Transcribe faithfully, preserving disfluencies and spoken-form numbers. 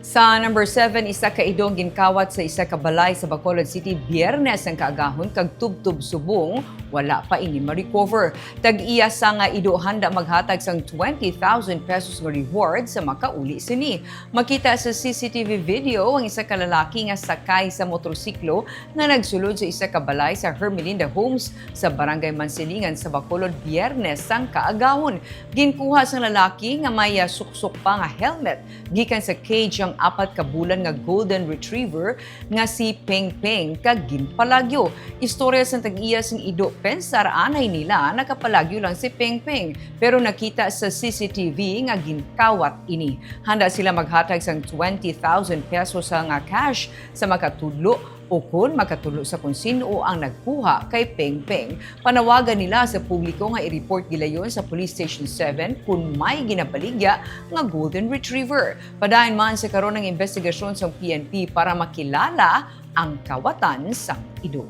Sa number seven, isa ka ido ang ginkawat sa isa ka balay sa Bacolod City Biyernes ang kaagahon kag tubtob subong wala pa ini ma-recover. Tag-iya sa nga ido handa maghatag sang twenty thousand pesos nga reward sa makauli sini. Makita sa C C T V video ang isa ka lalaki nga sakay sa motorsiklo nga nagsulod sa isa ka balay sa Hermelinda Homes sa Barangay Mansilingan sa Bacolod Biyernes sang kaagahon. Ginkuha sang lalaki nga may, ah, suksok pa nga helmet gikan sa cage ang apat ka bulan nga golden retriever nga si Peng Peng kag ginpalagyo. Istorya sang tag-iya sing ido, pensar anay nila nakapalagyo lang si Peng Peng, pero nakita sa C C T V nga ginkawat ini. Handa sila maghatag sang twenty thousand pesos nga cash sa makatudlo o kon makatudlo sa kon sin-o ang nagkuha kay Peng Peng. Panawagan nila sa publiko nga i-report gilayon sa Police Station seven kon may ginabaligya nga Golden Retriever. Padayon man sa karon ang investigasyon sang P N P para makilala ang kawatan sang ido.